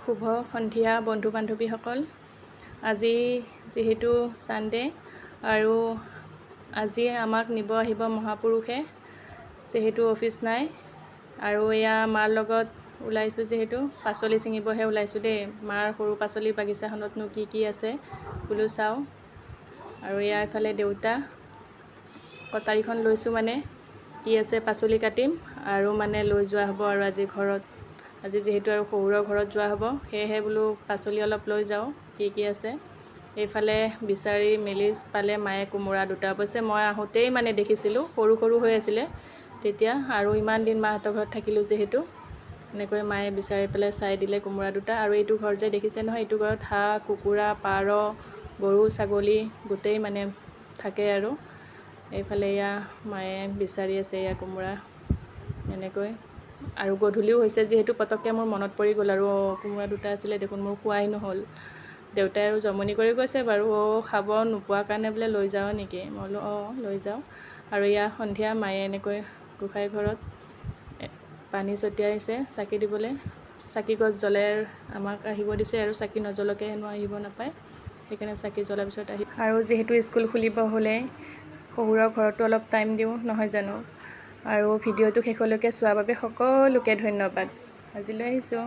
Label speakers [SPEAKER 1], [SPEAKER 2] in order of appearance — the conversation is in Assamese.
[SPEAKER 1] শুভ সন্ধিয়া বন্ধু বান্ধৱীসকল। আজি যিহেতু ছানডে আৰু আজি আমাক নিব আহিব মহাপুৰুষে, যিহেতু অফিচ নাই। আৰু এয়া মাৰ লগত ওলাইছোঁ, যিহেতু পাচলি ছিঙিবহে ওলাইছোঁ দেই। মাৰ সৰু পাচলি বাগিচাখনতনো কি কি আছে বোলো চাওঁ। আৰু এয়া ইফালে দেউতা, কটাৰীখন লৈছোঁ, মানে কি আছে পাচলি কাটিম আৰু মানে লৈ যোৱা হ'ব আৰু আজি ঘৰত। আজি যিহেতু আৰু শহুৰৰ ঘৰত যোৱা হ'ব, সেয়েহে বোলো পাচলি অলপ লৈ যাওঁ, কি কি আছে। এইফালে বিচাৰি মেলি পালে মায়ে কোমোৰা দুটা। অৱশ্যে মই আহোঁতেই মানে দেখিছিলোঁ, সৰু সৰু হৈ আছিলে তেতিয়া। আৰু ইমান দিন মাহঁতৰ ঘৰত থাকিলোঁ যিহেতু, এনেকৈ মায়ে বিচাৰি পেলাই চাই দিলে কোমোৰা দুটা। আৰু এইটো ঘৰ যে দেখিছে নহয়, এইটো ঘৰত হাঁহ, কুকুৰা, পাৰ, গৰু, ছাগলী গোটেই মানে থাকে। আৰু এইফালে এয়া মায়ে বিচাৰি আছে এয়া কোমোৰা এনেকৈ। আৰু গধূলিও হৈছে যিহেতু, পটককৈ মোৰ মনত পৰি গ'ল আৰু কোমোৰা দুটা আছিলে দেখোন, মোৰ খোৱাই নহ'ল। দেউতাই আৰু জমনি কৰি কৈছে বাৰু, অ' খাব নোপোৱাৰ কাৰণে বোলে লৈ যাওঁ নেকি? মই বোলো অঁ, লৈ যাওঁ। আৰু এয়া সন্ধিয়া মায়ে এনেকৈ গোঁসাই ঘৰত পানী ছটিয়াইছে চাকি দিবলৈ। চাকি গছ জ্বলাই আমাক আহিব দিছে আৰু চাকি নজ্বলাকৈ হেনো আহিব নাপায়, সেইকাৰণে চাকি জ্বলাৰ পিছত আহি। আৰু যিহেতু স্কুল খুলিব হ'লে শহুৰৰ ঘৰতো অলপ টাইম দিওঁ নহয় জানো। আৰু ভিডিঅ'টো শেষলৈকে চোৱাৰ বাবে সকলোকে ধন্যবাদ। আজিলৈ আহিছোঁ।